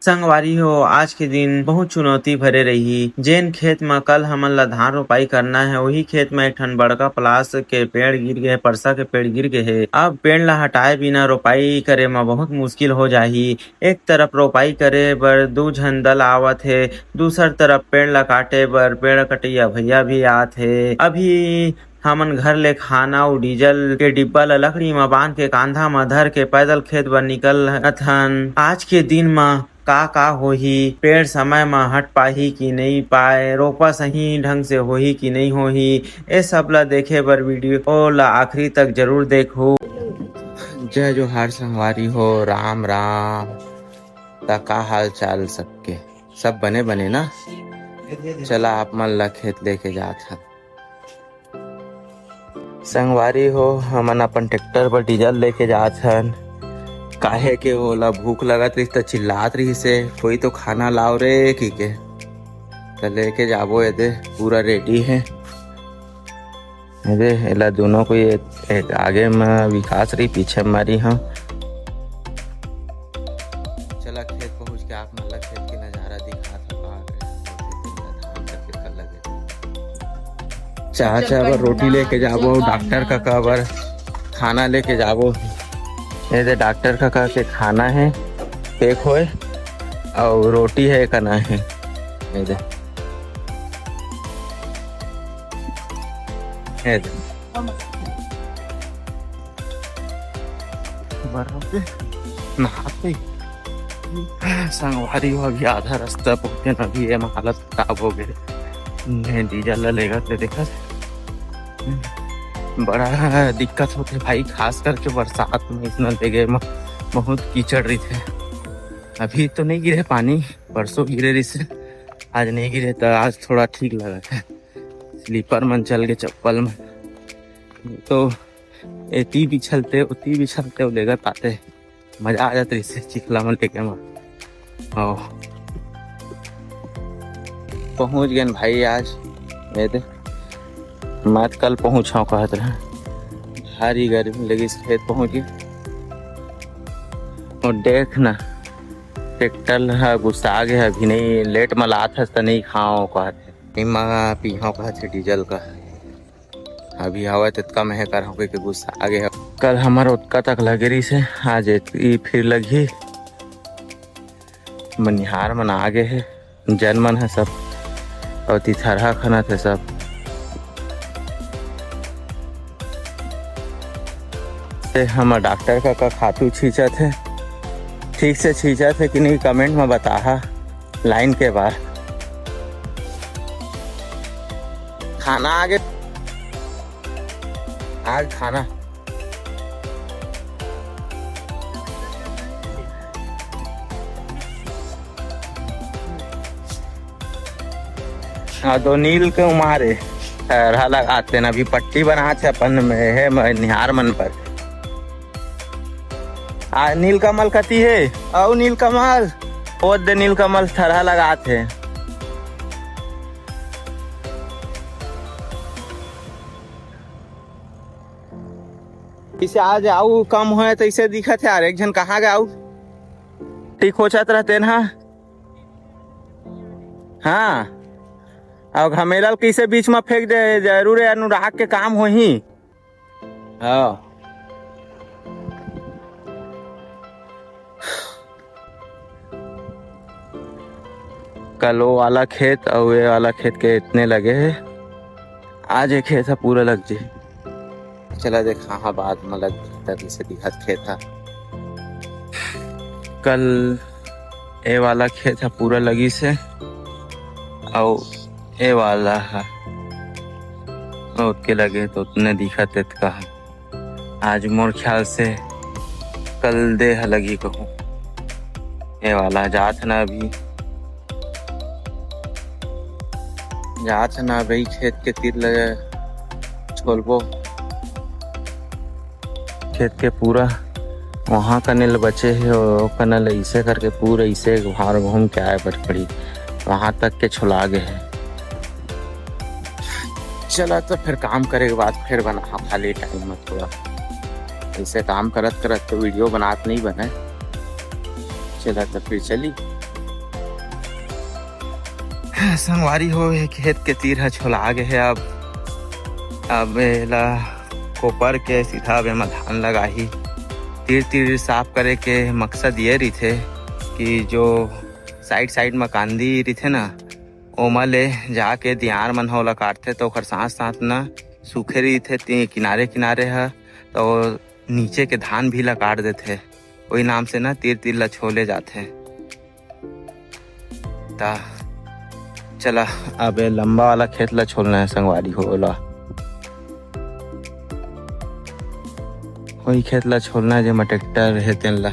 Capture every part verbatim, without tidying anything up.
संगवारी हो, आज के दिन बहुत चुनौती भरे रही। जेन खेत म कल हमन ला धान रोपाई करना है, वही खेत म एक ठन बड़का पलास के पेड़ गिर गए, परसा के पेड़ गिर गए है। अब पेड़ ला हटाए बिना रोपाई करे म बहुत मुश्किल हो जाही। एक तरफ रोपाई करे बर दू झन दल आवत हे, दूसर तरफ पेड़ ला काटे बर पेड़ कटइया भैया भी आत हे। अभी हमन घर ले खाना अउ डीजल के डिब्बा ल लकड़ी म बांध के कांधा म धर के पैदल खेत बर निकलत हन। आज के दिन म का का होही, पेड़ समय म हट पाही कि नइ पाए, रोपा सही ढंग से होही कि नइ होही, ए सब ल देखे बर वीडियो ल आखिरी तक जरूर देखहू। जय जोहार संगवारी हो, राम राम। त का हाल चाल सबके? सब बने बने ना? चला आप मन ला खेत लेके जात हन। संगवारी हो, हमन अपन ट्रैक्टर बर डीजल लेके जात हन, काहे के ओला भूख लगत रहिस त चिल्लात रहिस हे, "कोई तो खाना लाओ रे," कहिके। त लेके जाबो, एदे पूरा रेडी हे। एदे एला दोनों कोई, एक, एक आगे म विकास रही, पीछे म मैं रही हूँ। चला खेत पहुँच के आप मन ला खेत के नजारा दिखात हूँ, का करे, धान कर के कर लगे। चाचा बर रोटी लेके जाबो, डॉक्टर कका बर खाना लेके जाबो। एदे डॉक्टर कका के खाना हे, पैक होए, अउ रोटी हे, कना हे। एदे, एदे। बर होके नहाते। संगवारी हो, अभी आधा रास्ता पहुंचे न, अभी एमा हालत खराब हो गए। ने डीजल ला लेगत ले देखत बड़ा दिक्कत होथे भाई, खास करके बरसात में इसना लेगे म बहुत कीचड़ रहिथे। अभी तो नहीं गिरे पानी, परसों गिरे रिहिसे, आज नहीं गिरे, त आज थोड़ा ठीक लगत हे। स्लीपर मन चल के चप्पल मन तो एती बिछलते, ओती बिछलते, अउ लेगत आते, मजा आ जात रहिसे चिखला मन लेके म। आओ, पहुंच गेन भाई आज। ये दे, मैं तो कल पहुंचाऊं कहत रहा, भारी गर्मी लगिस, खेत पहुंच गे। अउ देख ना, ट्रैक्टर ह गुस्सा गे हे, अभी नहीं, लेट म लात हस त नहीं खाओ कहत हे, नहीं म पीहो कहत हे डीजल का। अभी हवा तेतका में हे कर होके के गुस्सा गे हे। कल हमर ओतका तक लगे रहिसे, आज एतकी फिर लगही। मनिहार मन आ गे हे, जन मन हे सब, अउ तिथरहा खनत हे सब। ते हमर डॉक्टर कका खातू छींचत हे, ठीक से छींचत हे कि नहीं, कमेंट में बताहा। लाइन के बाहर खाना आगे, आज खाना। हाँ, दो नील के उमारे थरहा लगाते न, अभी पट्टी बनात हे अपन में, हे मनिहार मन पर। आ, नीलकमल कती हे? अउ नीलकमल, ओ दे नीलकमल थरहा लगात हे। इसे आज आऊ कम होए तइसे दिखत हे यार। एक झन कहाँ गे आऊ? ठीक होचत रहते ना। हाँ, अब घमेला ल कइसे बीच म फेंक दे, जरूर हे अनुराग के काम होही। हाँ। कल वो वाला खेत अउ ये वाला खेत के इतने लगे हे, आज ये खेत ह पूरा लग जी। चला देख, हाँ, हाँ, बाद म लग जी, तभी से दिखत खेत ह। कल ए वाला खेत ह पूरा लगिस हे, अउ ए वाला ह ओतके लगे, तो ओतने दिखत हे, एतका ह। आज मोर ख्याल से कल दे ह लगही कहूँ। ए वाला जात ह ना अभी, जात ह ना अभी खेत के तीर लगे छोलबो। खेत के पूरा वहाँ कने ले बचे हे, ओ कने ले इसे करके पूरा इसे भार घूम के आए बर पड़ी, वहाँ तक के छोला गे हे। चला, तो फिर काम करे के बाद फिर बनाहा खाली टाइम में थोड़ा। ऐसे काम करत करत तो वीडियो बनात नहीं बने। चला, तो फिर चली। संगवारी हो, ये खेत के तीर ह छोला गे हे। अब अब एला कोपर के सीधा अब एमा धान लगाही। तीर तीर साफ करे के मकसद ये रहिथे कि जो साइड साइड म कांदी रहिथे ना, ओमा ले जाके दियार मन ह ओला काटथे, तो ओखर साथ साथ ना सूखे रहिथे ती-, किनारे किनारे ह, तो नीचे के धान भी ला काट देथे। ओही नाम से ना तीर तीर ला छोले जाथे। ता चला, अब ए लंबा वाला खेत ला छोलना हे संगवारी हो, ओला। वही खेत ला छोलना हे, जेमा ट्रैक्टर हे तेन ला।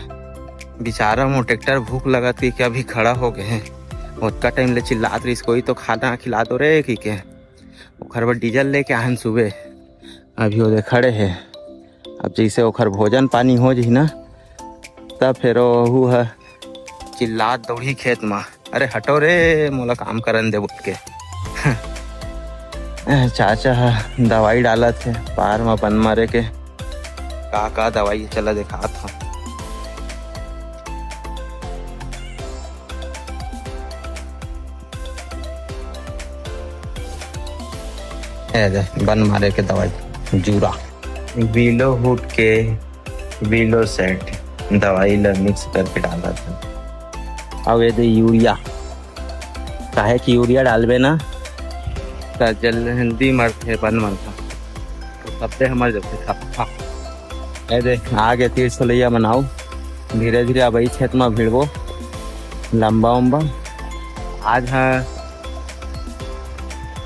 बेचारा मोर ट्रैक्टर भूख लगत कि अभी खड़ा हो गए हे। ओतका टाइम ले चिल्लात रहिस, "कोई तो खाना खिला दो रे," कहिके। ओखर बर डीजल लेके आहन सुबह, अभी ओदे खड़े हे। अब जैसे ओखर भोजन पानी हो जही ना, तब फेर ओहू ह चिल्लात दौड़ही खेत म, "अरे हटो रे, मोला काम करन दे," बोल के। चाचा ह दवाई डालत हे पार म बन मारे के। का का दवाई हे, चला देखात हव। ए दे, बन मारे के दवाई, जूरा। विलो हुड के विलो सेट दवाई ला मिक्स करके डालत हे। अउ ए दे यूरिया, काहे कि यूरिया डालबे ना, त जल्दी मरथे, बन मरथे, तो सबसे हमर जल्दी खा। ए दे, आगे तीर छोलैया बनाओ, धीरे धीरे अब ई खेत म भिड़बो, लंबा उम्बा। आज ह,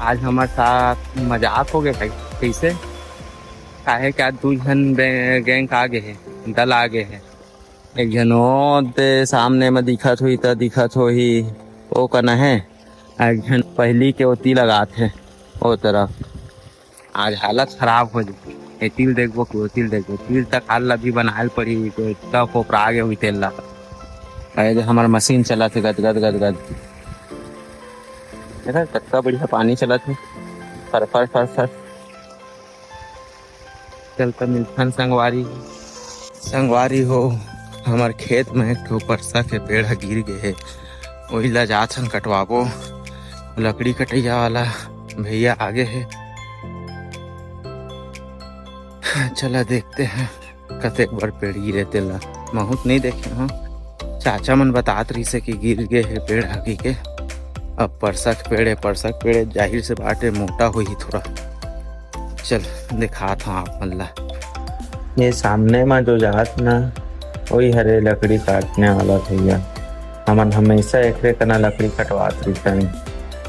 आज हमर साथ मजाक हो गए भाई। कैसे? काहे कि आज दू झन बे-, गैंग आ गे हे, दल आ गे हे। एक झन ओ दे सामने म दिखत होही त दिखत होही, ओ कना हे। एक झन पहिली के ओती लगात हे, ओ तरफ। आज हालत खराब हो जाही। एती ल देखबो कि ओती ल देखबो, तीर तक हाल अभी बनाए ल पड़ही, तो इतना कोपरा गे होही तेल ला। अरे दे, हमर मशीन चलत हे, गद, गद, गद, गद। देखा, कतका बढ़िया पानी चलत हे, फर, फर, फर, फर। चल त मिलथन संगवारी। संगवारी हो, हमर खेत में एक ठो परसा के पेड़ ह गिर गे हे, ओही ला जाथन कटवाबो। लकड़ी कटैया वाला भैया आगे हे, चला देखते हैं कतेक बड़ पेड़ गिरे तेला। महूँ त नइ देखे हँव, चाचा मन बतात रहिसे कि गिर गे हे पेड़ ह कहिके। अब परसा के पेड़ हे, परसा के पेड़ हे, जाहिर से बात हे मोटा होही थोड़ा। चल देखात हँव आप मन ला। ये सामने म जो जात ना, वही हरे लकड़ी काटने वाला भैया। हमन हमेशा एकरे कना लकड़ी कटवात रहिथन।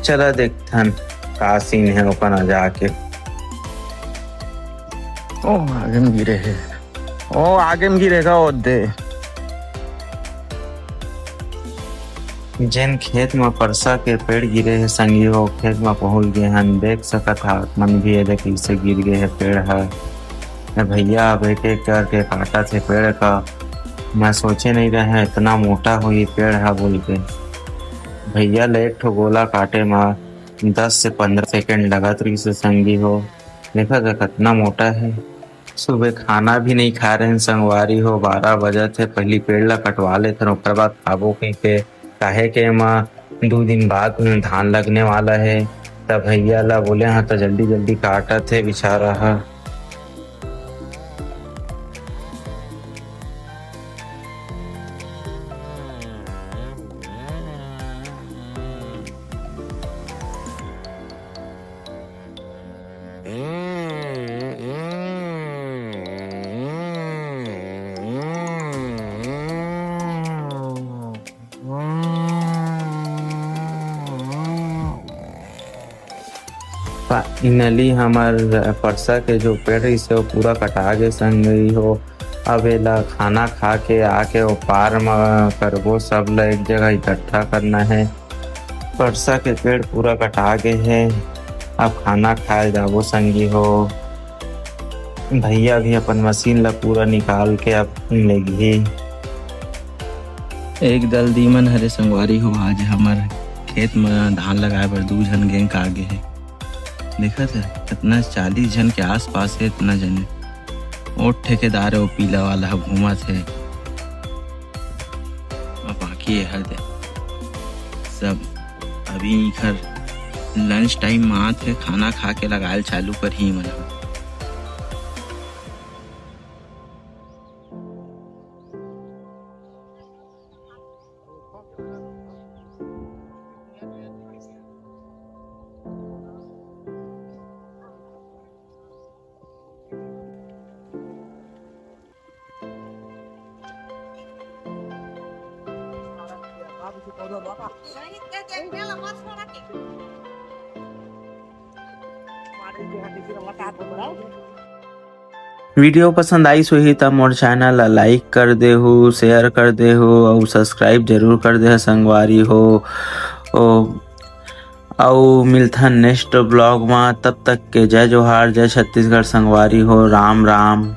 चला देखथन का सीन हे ओकर जाके। ओ आगे में गिरे हे, ओ आगे में गिरे गा ओ दे। जेन खेत म परसा के पेड़ गिरे हे संगी हो, खेत म पहुंच गे हन। देख सकत हा आप मन भी, एदे कइसे गिर गे हे पेड़ ह। ए भैया अब एक एक करके काटत हे पेड़ का। मैं सोचे नइ रहे इतना मोटा होही पेड़ ह बोल के। भैया ले एक ठो गोला काटे म दस से पंद्रह सेकंड लगत रहिस हे संगी हो। देखा जा कतना मोटा हे। सुबह खाना भी नइ खाए रहेन संगवारी हो, बारह बजत हे। पहिली पेड़ ला कटवा लेथन, ओकर बाद खाबो कहिके, काहे के एमा दू दिन बाद धान लगने वाला हे। त भैया ला बोले हँव त जल्दी जल्दी काटत हे बेचारा ह। Finally हमर परसा के जो पेड़ रहिस हे, वो पूरा कटा गे संगवारी हो। अब एला खाना खा के आके वो पार म करबो, सब ल एक जगह इकट्ठा करना हे। परसा के पेड़ पूरा कटा गे हे, अब खाना खाए जाबो संगी हो। भैया भी अपन मशीन ला पूरा निकाल के अब लेगही। एक दल दीमन हरे संगवारी हो, आज हमर खेत म धान लगाए बर दू झन गैंग आ गे हे। देखत हे, इतना चालीस झन के आसपास हे, इतना झन हे। ओ ठेकेदार हे, वो पीला वाला ह घूमत हे। अब बाकी ये हर दे सब अभी इखर लंच टाइम म आत हे, खाना खा के लगाए ल चालू करही मन ह। वीडियो पसंद आइस होही त मोर चैनल ला लाइक कर देहू, शेयर कर देहू अउ सब्सक्राइब जरूर कर देहू संगवारी हो। ओ, अउ मिलथन नेक्स्ट ब्लॉग मा। तब तक के जय जोहार, जय छत्तीसगढ़ संगवारी हो, राम राम।